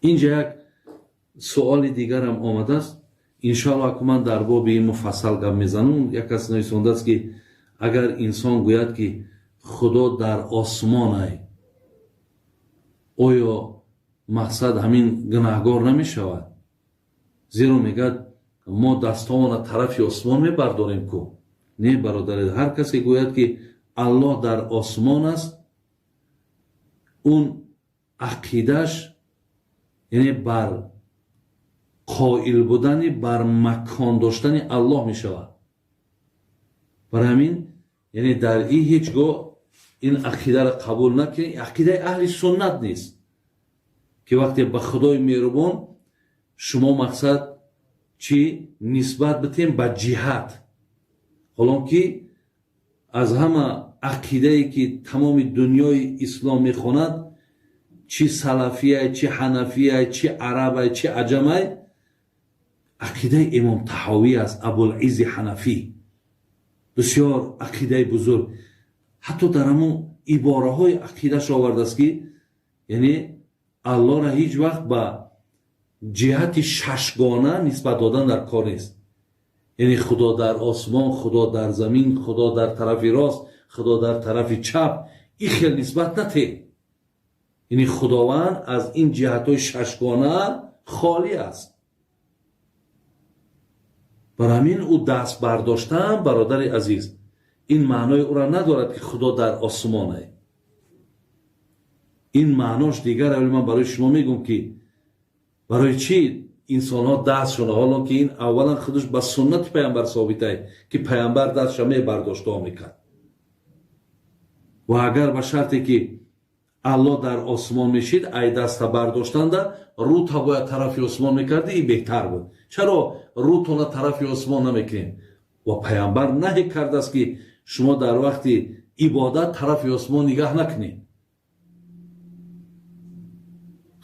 Инҷа як суоли дигарам омадааст. Иншоалло, аку ман дар боби ин муфассал гап мезанам. Як кас нависондааст, ки агар инсон гӯяд, ки Худо дар осмонай, оё мақсад ҳамин гунаҳгор намешавад? Зеро мегӯяд, мо дастомона тарафи осмон мебардорем ку. Не, бародаре, ҳар касе гӯяд, ки Аллоҳ дар осмон аст, он ақидаш, яъне бар қоил будани бар макон доштани Аллоҳ мешавад. Барои ҳамин, яъне дар ин ҳеҷ гоҳ ин ақидаро қабул накунед. Ақидаи аҳли суннат нест, ки вақте ба Худои меҳрубон шумо мақсад чӣ нисбат битем ба ҷиҳат. Ҳолон ки аз ҳама ақидае, ки тамоми дунёи ислом мехонад, чӣ салафияй, чӣ ҳанафияй, чӣ арабай, чӣ аҷамай, ақидаи Имом Таҳовӣ аст, Абулизи Ҳанафӣ. Бисёр ақидаи бузург. Ҳатто дар ҳамун ибораҳои ақидаш овардааст, ки яъне Аллоҳро ҳеҷ вақт ба ҷиҳати шашгона нисбат додан дар кор нест. Яъне Худо дар осмон, Худо дар замин, Худо дар тарафи рост, Худо дар тарафи чап, ин хел нисбат нате. Яъне Худованд аз ин ҷиҳатҳои шашгона холӣ аст. Бар ҳамин ӯ даст бардоштан, бародари азиз, ин маънои ӯро надорад, ки Худо дар осмонае. Ин маънош дигар. Аввали ман барои шумо мегӯм, ки барои чӣ инсонҳо дастшона, ҳоло ки ин аввалан худаш ба суннати паямбар собитае, ки паямбар дастша мебардошт, дуо мекард. Ва агар ба шарте ки Аллоҳ дар осмон мешид, ай даста бардоштанда рӯта бояд тарафи осмон мекарди, ин беҳтар буд. Чаро рӯтона тарафи осмон намекунем? Ва паямбар наҳӣ кардааст, ки шумо дар вақти ибодат тарафи осмон нигаҳ накунед.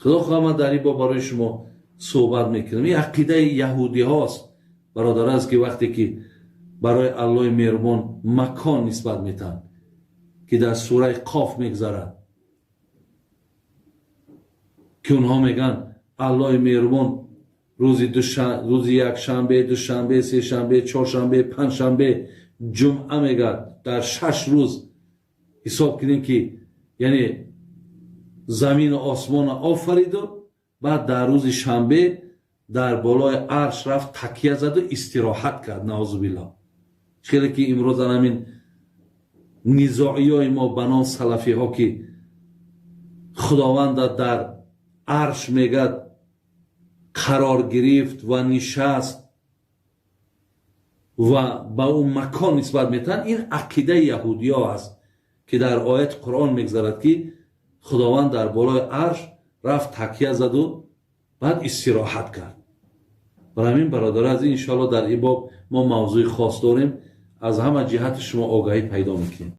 Худо хоҳад, ман дар ин боб барои шумо суҳбат мекунам. Ин ақидаи яҳудиҳост, бародар аст, ки вақте ки барои Аллоҳи меҳрубон макон нисбат метаҳанд, ки дар сураи Қоф мегзарад, ки онҳо мегӯянд, Аллоҳи меҳрубон рӯзи якшанбе, душанбе, сешанбе, чоршанбе, панҷшанбе, ҷумъа, мегӯяд, дар 6 рӯз ҳисоб кунем, ки яъне замину осмонро офариду баъд дар рӯзи шанбе дар болои арш рафт, такя заду истироҳат кард. Наъузу биллоҳ. Хеле ки имрӯз ҳамин низоиёи мо ба ном салафиҳо, ки Худованда дар арш, мегӯяд, қарор гирифт ва нишаст ва ба ӯ макон нисбат метаҳанд, ин ақидаи яҳудиё аст, ки дар ояти Қуръон мегзарад, ки Худованд дар болои арш рафт, такя заду баъд истироҳат кард. Барои ҳамин, бародари азиз, иншоалло, дар ин боб мо мавзӯи хос дорем, аз ҳама ҷиҳати шумо огаҳӣ пайдо мекунем.